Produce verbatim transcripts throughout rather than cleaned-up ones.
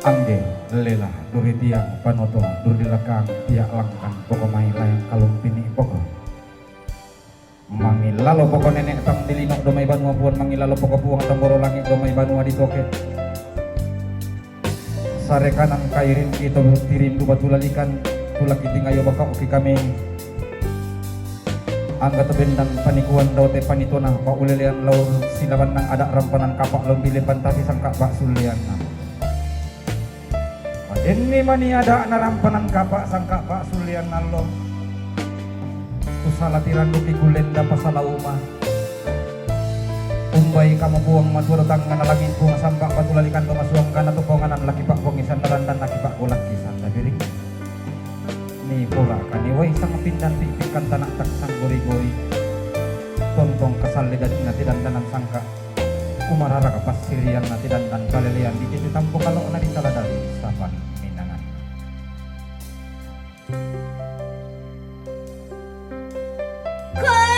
Angge, lela, duri tiang, panoto, duri lakang, tiak langkan, poko mai layang kalung pini poko. Mangilalo poko nenek tang dilino do mai banua puan, mangilalo poko puang tamboro langit do mai banua di toke. Sare kanan kairing ito tirindu batu lalikan, tulak iting ayo bakau ki kami. Angga to bendan panikuan dau te panitona, pa ulelean lau silaban nang adak rampanan kapak lau bile pantasi sangka bak sulian nang. Padenni mani adak na rampanan kapak sangka bak sulian nallo. Kusala tirandu ki kulenda pasala uma. Umbai kamu puang matua do tangga na langit bunga sambak batu lalikan do masuang kana tu ponganan laki pak bongi sandaran dan laki pak golak kisan dabiring. Ni pora kani wai sang pindan pipik kan tanak tak sang gori-gori. Tontong kasal ledan na tidandanan sangka. Umarara ka pasirian na tidandan kalelean di titu tampo kalok na di saladari sapan minangan. Koe!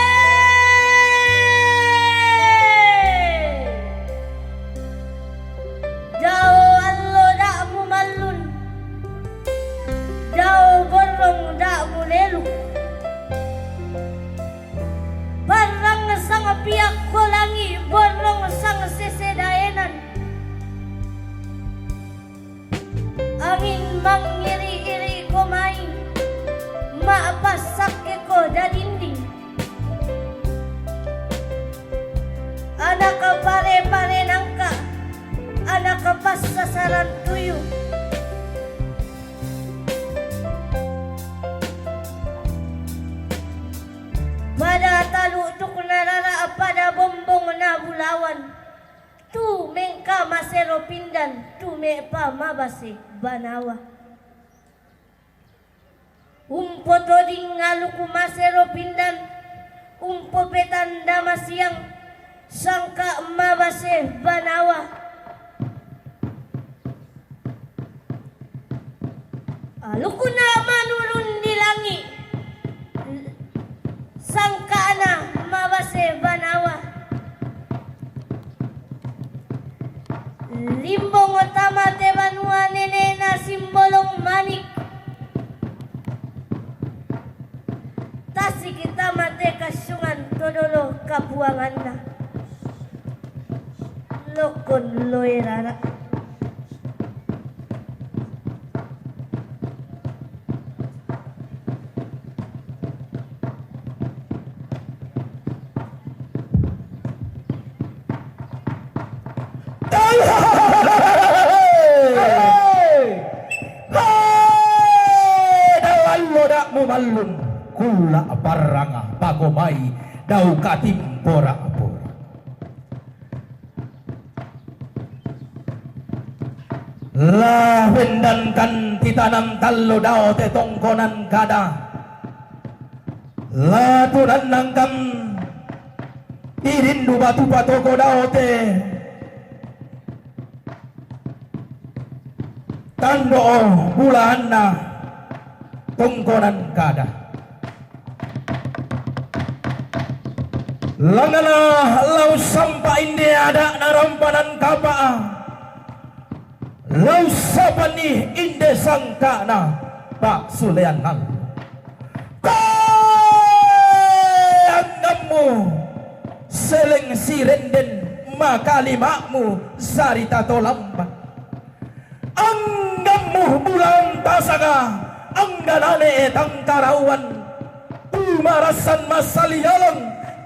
Dao allo dak mumallun, dao borrong dak muleluk. Barrang sang piak ko langi, borrong sang sese daenan. Angin mangiri-iri ko mai, mak pasakke ko dadinding. Anak pare-pare nangka, anak pasasaran tuyu. Pada taluk tuk na rara, pada bombong na bulawan. Tu mengka masero pindan, tu mepa mabase banawa. Umpo toding aluku masero pindan, umpo petanda masiang, sangka mabase banawa. Alukuna manurun di langi, sangkana mabase banawa. Limbong tama te banua nenena Simbolong Manik. Tasik tama te kasungan todolo kapuanganna. Lokon loerana. Dau allo dak mumallun, kulla parranga pagomai dau katimpora-pora. La bendankan titanam tallo dao te tongkonan kada. La tunannangkan irindu batu patoko dao te tando bulaanna tongkonan kada. Langana lau sampa inde adak na rampanan kapa. Lau sapa ni inde sangkana pak sulean nang. Koe anggammu seleng sirenden makalimakmu sarita tolamban. Anggammu bulan tasaka, angganane etang karauan. Tumarassan massalialang,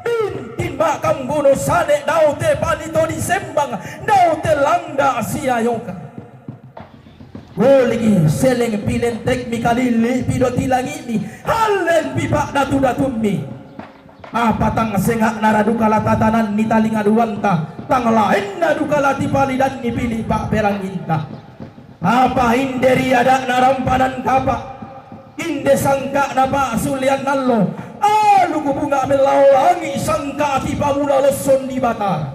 bintin makam buno sane daute panito disembang, daute langda siayoka. Goligi seleng pilentek mi kalili pido tilangimi, hallen pipak datu-datummi. Apa tang sengakna duka la tatananni talinga duanta, tang laenna duka la tipalidanni pili pakperanginta. Apa inde ri adakna rampanan kapa, inde sangkakna pak sulian nallo, aluku bunga mellao langi sangka aki pamula losson di Batara.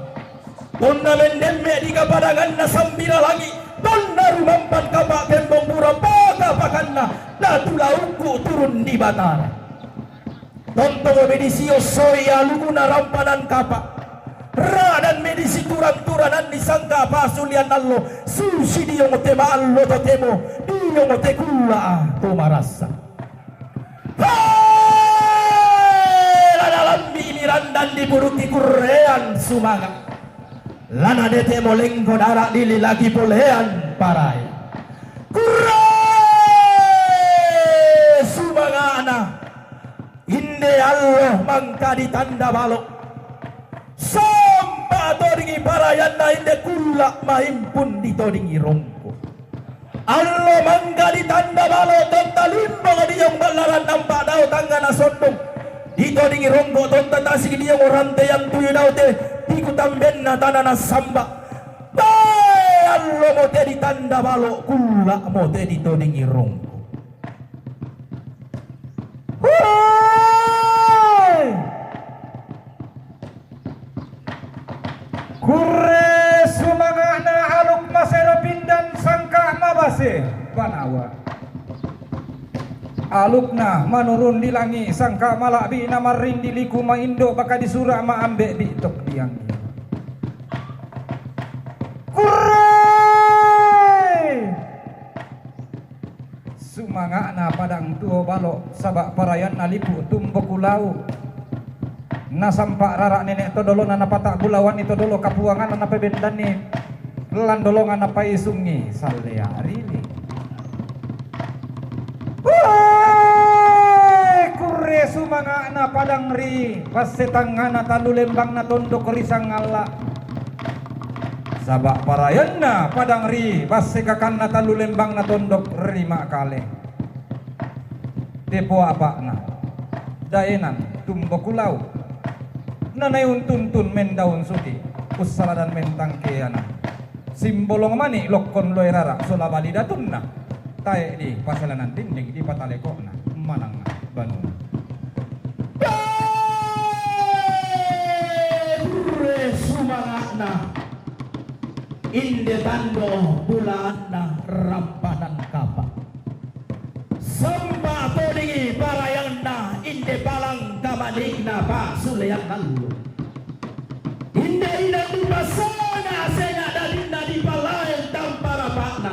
Tonna mendemme di kapadanganna sambira langi, tonna rumampan kapa kembong pura paka-pakanna datu laukku turun di Batara. Tontong medisio soi alukuna rampanan kapa. Radan medisi turan-turanan di sangka' pasulian allo, susi diyong te ma'allo totemo, diyong te kulla' to marasa. He! La nalambi' mirandan di puduk i kurrean sumanga'. La nadete molengko dara' di lilaki polean parai. Kurre sumanga'na inde allo mangka di tanda balo'. Sampa' todingi parayanna inde kulla' maimpun di todingi rongko'. Allo mangka di tanda balo' tonta limbong diyong ballaran nampa' dao tangngana sondong. Di todingi rongko' tonta tasik diyong ranteyan tuyu dao te, di kutambenna tanana samba. Te allo mo te di tanda balo', kulla' mo te di todingi rongko'. Hoi! Kurre sumanga'na aluk masedo pindan sangka' mabase banawa. Alukna manurun di langi' sangka' mala'bi'na marrindiliku maindo' baka di sura' ma'ambe' bi'tok di anggi'. Kurre! Sumanga'na padang tuo balo', saba' parayanna lipu' tumboku lau'. Nasampa' rara' nene' to dolona napata' bulawan i to dolo kapuanganna napabendanni lan dolongan napaisungngi sallearili. Woi! Kurre sumanga'na padang ri basse tangngana tallu lembangna tondok ri sangalla'. Saba' parayanna padang ri basse kakanna tallu lembangna tondok ri ma'kale. Tepo apa'na daenan tumboku lau'. Nanai untuntun mendaun sugi' ussaladan mentangkeana. Simbolong mani' lokkon loe rara' sola bali datunna. Tae' di pasalanan dinding di pataleko'na manang banua. Kurre sumanga'na inde tando bulaanna rampanan kapa'. Sampa' todingi parayanna inde palang kamani'na pasulean allo. Inde inan dipasanga' senga' dadinna dipalaen tampa rapa'na.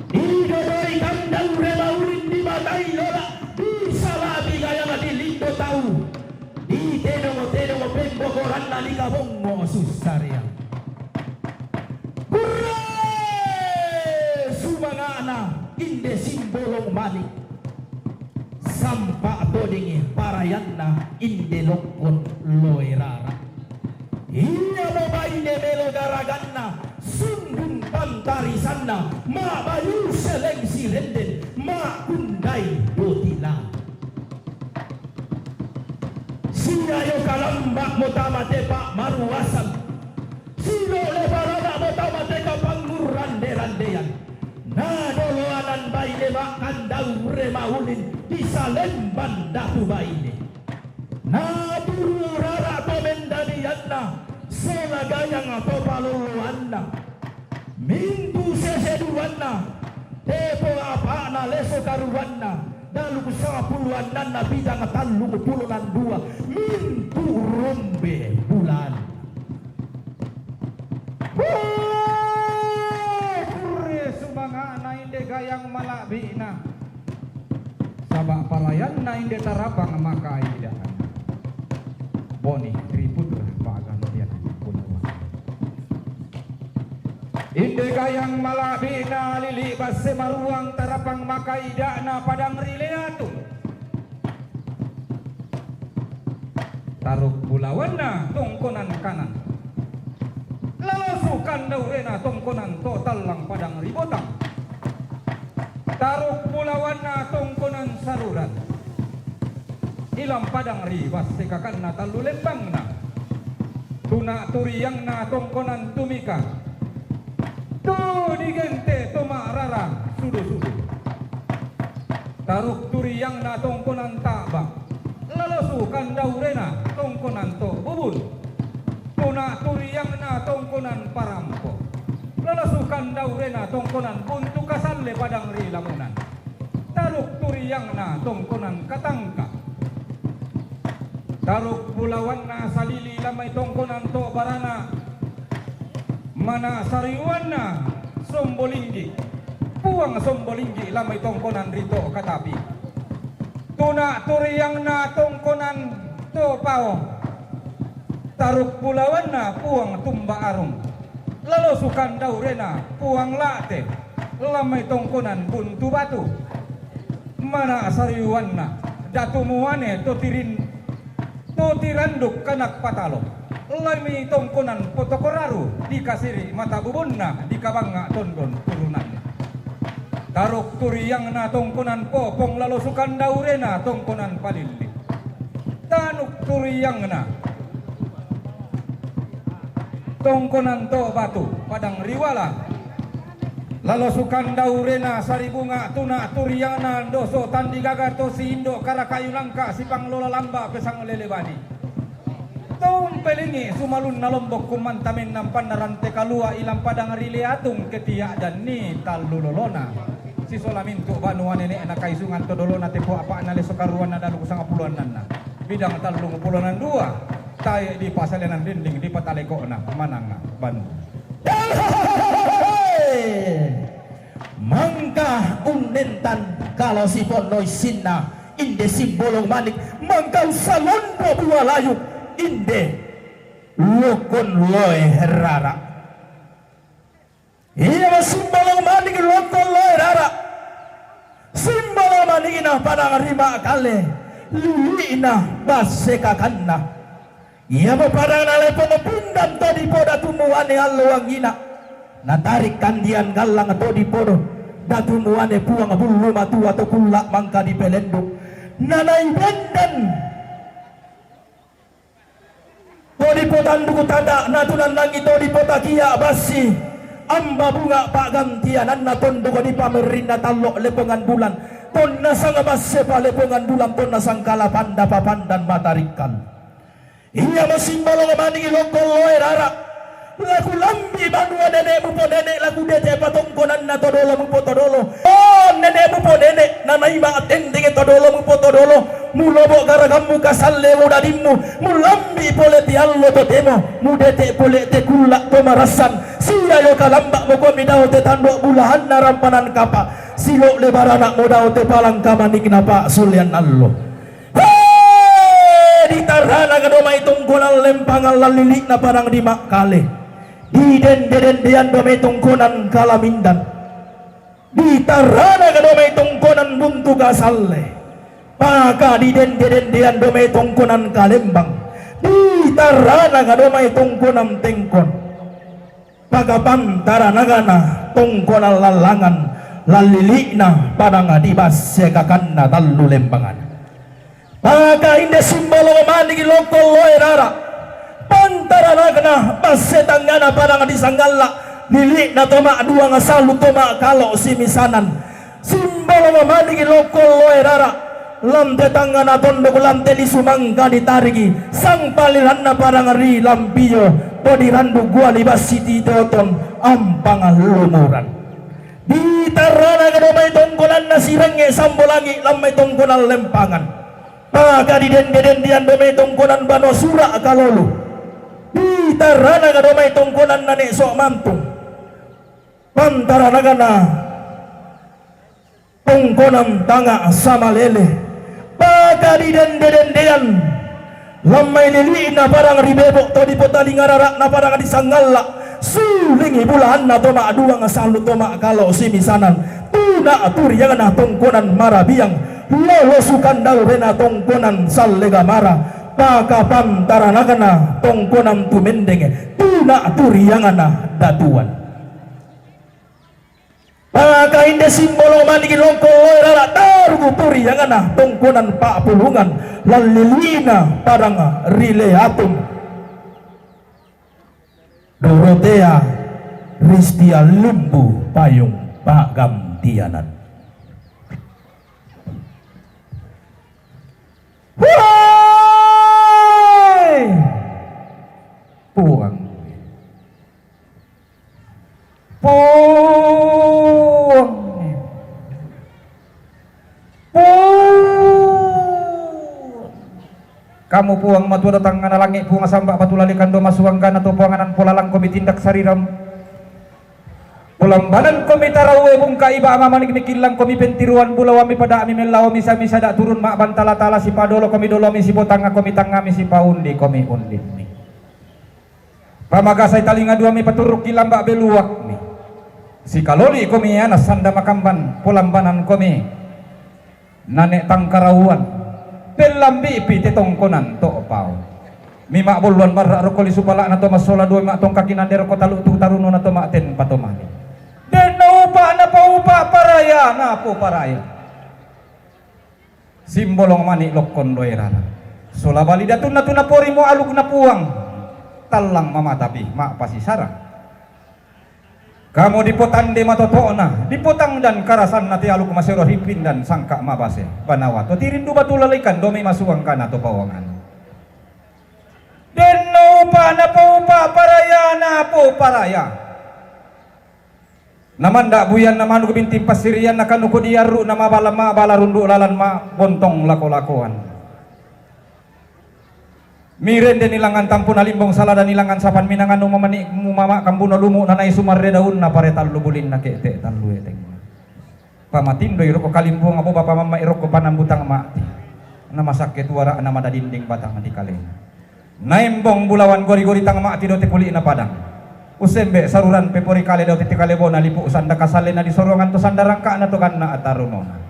Didodoi kandang remaulin dibatai lola' disalabi gayang di lindo tau. Ditedong-tedong pembokoranna di kabongngo sussarea. Kurre sumanga'na inde simbolong mani'. Sampa' todingi parayanna inde lokkon loe rara'. Iamo baine melo garaganna, sundun pantarisanna, ma'bayu seleng sirenden, ma'kundai dotila. Siayo kalamba' mo tama te pa'maruasan, silo' le barana' mo tama te kapangngurrande-randean. Na doloanan baine ma'kandau remaulin di salemban datu baine. Na turu' rara' to mendadianna, sola gayang to paloloanna. Mintu' sese duanna, tepo apa'na leso karuanna, dalu' sapulu' annanna bidang tallu pulo nan dua, mintu' rombe bulan. Hoi! Kurre sumanga'na inde gayang mala'bi'na. Saba' parayanna inde tarapang makaida'na. Boni ri putra pa'gantian pulo. Inde gayang mala'bi'na lili' basse maruang tarapang makaida'na padang ri leatu. Taruk bulawanna tongkonan kanan. Lalosu kandaurena tongkonan to tallang padang ri botang. Taruk bulawanna tongkonan saruran. Ilam padang ri basse kakanna tallu lembangna. Tuna' turiangna tongkonan tumika. Tu digente to ma'rara sudu-sudu. Taruk turiangna tongkonan ta'ba. Lalosu kandaurena tongkonan to bubun. Tuna' turiangna tongkonan parampo. Lalosu kandaurena tongkonan buntu kasalle padang ri lamunan. Taruk turiangna tongkonan katangka. Taruk bulawanna salili' lan mai tongkonan to' barana, mana' sariwanna sombolinggi', puang sombolinggi' lan mai tongkonan ri to' katapi. Tuna' turiangna tongkonan to' pao, taruk bulawanna puang tumba arung, lalosukan daurena puang la'te lan mai tongkonan buntu batu. Mana' sariwanna datu muane to tirin to tiranduk kanak patalo, lan mai tongkonan potokoraru, dikasiri' mata bubunna, dikabangnga' tondon turunanna. Taruk turiangna tongkonan popong, lalosukan daurena tongkonan palilli'. Tanuk turiangna tongkonan to' batu, padang riwala, lalosukan daurena saribunga'. Tuna' turiangna doso tandi gaga to si indo' karakayu nangka, sipanglola lamba' pesang lele bani. Tumpelingi' sumalunna lombok kummanta mennang pannaran te kalua' ilang padang ri Leatung, ketia'danni tallu lolona. Sisola mintu' banua nene'na kaisungan to dolona, tepo apa'na leso karuanna dalu sangpulo annanna, bidang tallung pulo nan dua, tae' dipasalenan dinding dipataleko'na manang banua. Mangka unnentan kalo siponno issinna, inde Simbolong Manik, mangka ussalondo bua layuk, inde Lokkon Loe Rara. Iya ma Simbolong Manik Lokkon Loe Rara. Simbolong Manikna padang ri Ma'kale, lili'na basse kakanna. Iamo padang na lepong pindan to dipoda tumuane allo angina. Natarik kandian gallang to dipodo datu muane puang bullu matua to kulla' mangka dipelenduk. Nanai bendan to dipotanduk tata, natunannangi to dipotakia' bassi amba bunga' pa'gantiananna tonduk dipamerrinna tallo' lepongan bulan, tonna sang basse palepongan bulan, tonna sang kala panda papandan matarikkal. Iamo Simbolong Manik Lokkon Loe Rara. Laku lambi' banua nene'mu ponene', laku dete' patongkonanna to dolo mupotodolo. O nene'mu ponene', nanai ma'tendeng to dolo mupotodolo. Mulobo' garagammu kasalle mo dadimmu, mulambi' pole te allo totemo, mudete' pole te kulla' to marassan. Sia io kalamba'mo komi dao te tando' bulahanna rampanan kapa', silo' lebarana'mo dao te palangka manikna pa'sullean allo. He! Ditarrana gado mai tongkonan lempangan lan lili'na padang di Ma'kale. Didende-dendean do mai tongkonan Kalamindan. Ditarrana gado mai tongkonan Buntu Kasalle. Paka didende-dendean do mai tongkonan Kalembang. Ditarrana gado mai tongkonan Tengkon. Paka pantaranagana tongkonan Lallangan, lan lili'na padang di basse kakanna tallu lembangan. Paka inde Simbolong Manik Lokkon Loe Rara. Pantaranagana basse tangngana padang di Sanggalla, lili'na to ma'duang salu to ma'kalo simisanan. Simbolong Manik Lokkon Loe Rara, lan te tangngana tondok, lan te lisu mangka ditariki, sangpaliranna padang ri Lampio, to dirandu guali bassi titoton ampang lumuran. Ditarrana gado mai tongkonanna Sirengnge Sambolangi lan mai tongkonan Lempangan. Paka didende-dendean do mai tongkonan Banua Sura Kalolo. Ditarrana gado mai tongkonan Nane So Mantung. Pantaranagana tongkonan Tanga Samalele. Paka didende-dendean lan mai lili'na padang ri Bebo to dipotalinga rara'na padang di Sanggalla. Sulingi bulahanna to ma'duang salu to ma'kalo simisanan. Tuna turiangna tongkonan Marabiang. Lolo Sukandal rena tongkonan Sallegamara. Paka pantaranagana tongkonan Tumendeng. Tuna turiangna Datuan. Paka inde Simbolong Manik Lokkon Loe Rara, tarugu turiangna tongkonan Pa'pulungan lan lili'na padang ri Leatung. Dorotea Ristia Limbu Payung Pagantianan. Woi! Puang. Puang. Puang. Kamu Puang matua do tangngana langik, Puang samba patulalikan do masuang gana to Puang anan polalang komi tindak sariram. Polambanan komi taraue bungka iba mamanik mikillang komi pentiruan bulawan mi pada mi mellawa misa-misa dak turun mak bantala-tala sipadolo komi dolomi sipotanga komi tangami sipaundi komi undimi. Pamagasai talinga duami paturuk kilambak beluak mi. Sikaloli komi anak sanda makamban polambanan komi. Nanek tangkarauan, pellambi pi tetongkonan to pau. Mimak bolluan marrak rokko lisu palak na to massola dua mimak tongkaki nande rokko taluk tu taruno na to mak ten patomani. Den na upak na paupak paraya na po paraya. Simbolong manik lokkon doe rara. Sola bali datun na tuna pori mo aluk na puang. Tallang mamatapi mak pasisara. Kamu dipotande matotokna, dipotang dan karasanna te aluk masero hipin dan sangkak mabase, banawa to tirindu batu lalikan domi masuang kana to pawangan. Den na upak na po upak paraya na po paraya. Na mandak buyan na manuk binting pasirian na kanuku diarru na mabala mabala runduk lalan ma bontong lako-lakoan. Mirende nilangan tampu na limbong salada nilangan sapan minangan umamani mumama kambuno lumu nanai sumarre daun na pare tallu bulin na kete tallu eteng. Pamatindoi roko kalimbong abo bapa mama iroko panambutang mati. Na masakke tuara na mada dinding batang di kalena. Naimbong bulawan gori-gori tang mati do te kulik na padang. Usembe saruran pepori kale do te kale bona lipu sanda kasale na disorongan to sanda rangka na to ganna atarunona.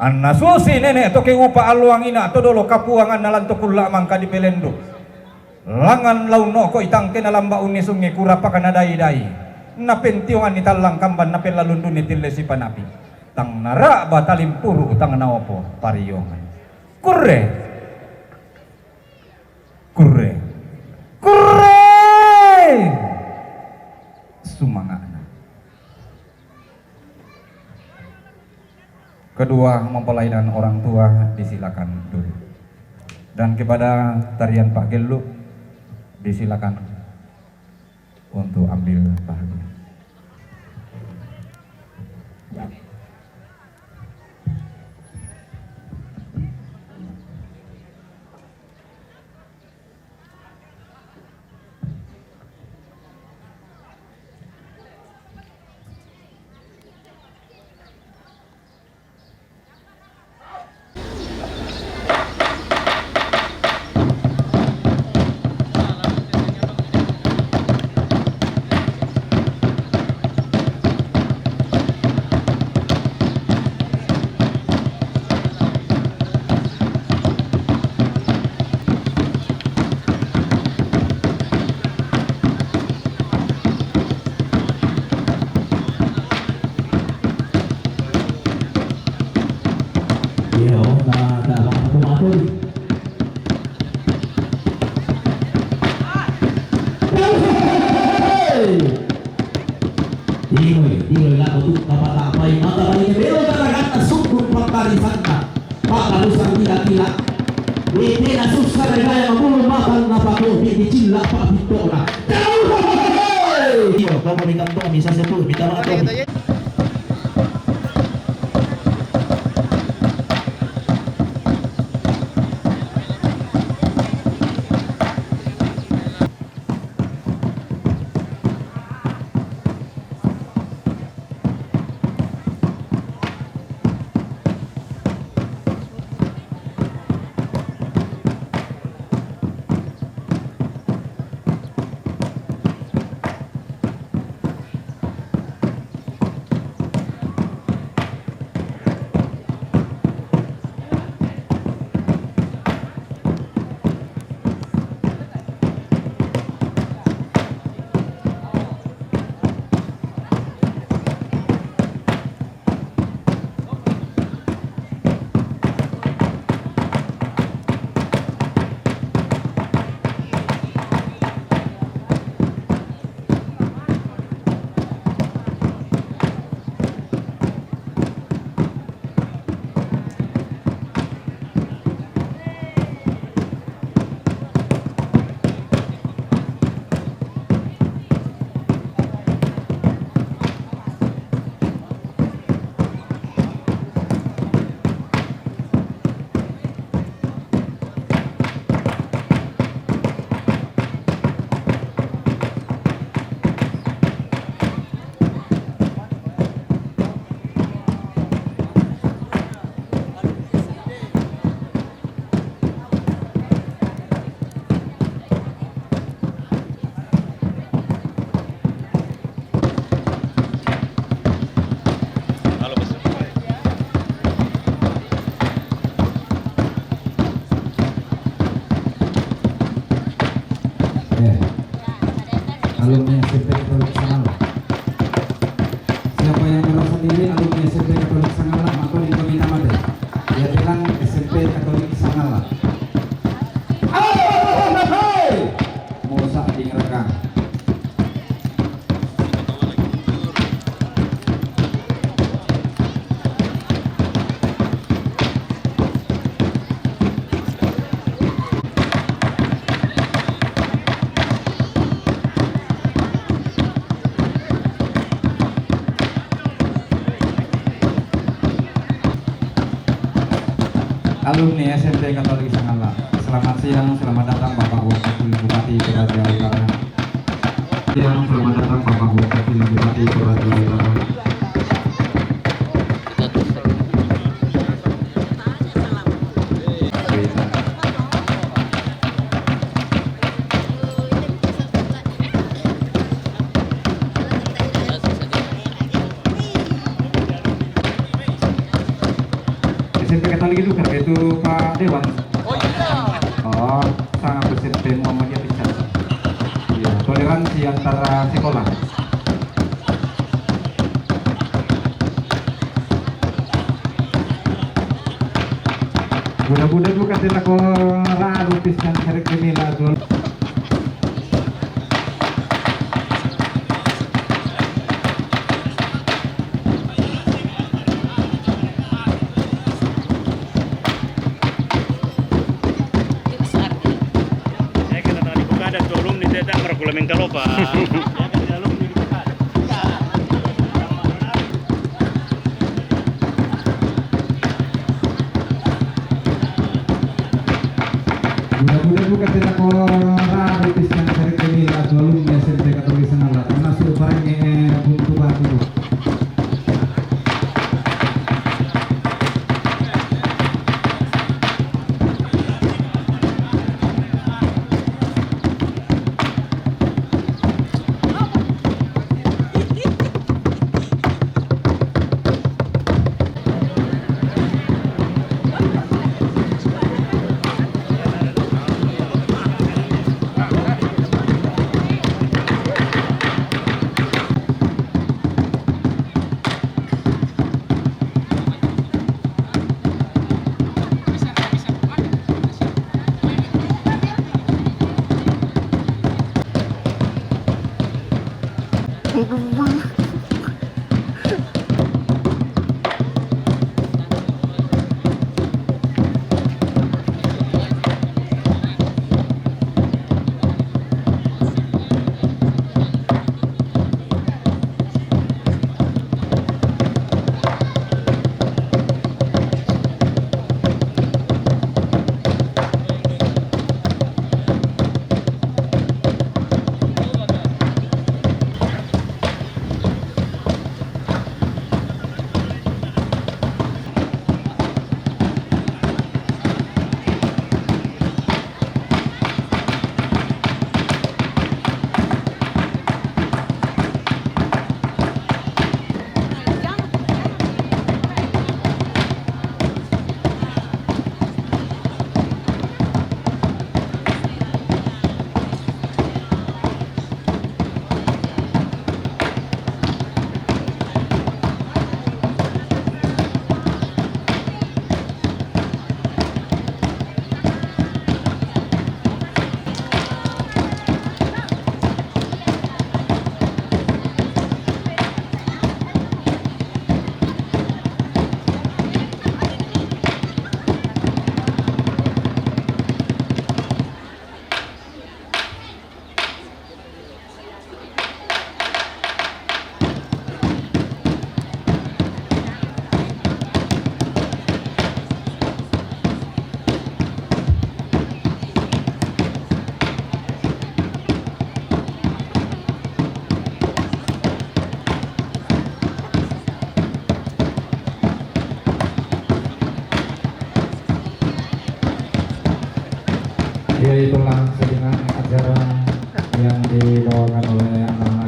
Anna susi nenek toke upa alluang ina to dolo kapuangan na lanto kulla mangka di pelendu. Langan laun no ko itangke na lamba unni sungi kurapaka na dai-dai. Na pentiongan ni tallang kamban na pellalunduni tille sipanapi. Tang nara batalim puru tang na opo pariongan. Kurre. Kurre. Kurre. Sumangakna. Kedua mempelai dan orang tua disilakan duduk. Dan kepada tarian Pak Gellu disilakan untuk ambil bahagian. Iyo, na, na, matu-matu. Tingoi, tingoi lako tu kapatapai mata bali kebelo karaganna sungkun pakkarisanna. Pakkalusang kila-kila. Wetena sussa regaya mabulu matang napakopi dicilla papittona. Iyo, kamu ni kantong, bisa setu, minta maaf. Alumni S M P Katolik Sangala. Siapa yang merasa diri alumni S M P Katolik Sangala, maka di kami nama deh. Ya, bilang S M P Katolik Sangala. Hei! Musa di ngerekam. Alumni S M P Katolik Sangala. Selamat siang, selamat datang Bapak Wakil Bupati Toraja Utara. Siang, selamat datang Bapak Wakil Bupati Toraja Utara. S M P Katolik itu kan itu Pak Dewan. Oh, iya. Oh, sangat S M P Muhammadiyah Pisan. Iya, toleransi antara sekolah. Budak-budak bukan tidak kau ragu Pisan hari kemila tuh. Ya, kita tadi buka ada tu alumni, dia tak bergula mengkalopa. Ya, kan, alumni dibuka. Mudah-mudahan bukan tidak orang ragu Pisan hari kemila tuh alumni S M P Katolik Sangala. Termasuk barangnya buntu batu. Ya, itulah sedengan acara yang dibawakan oleh anak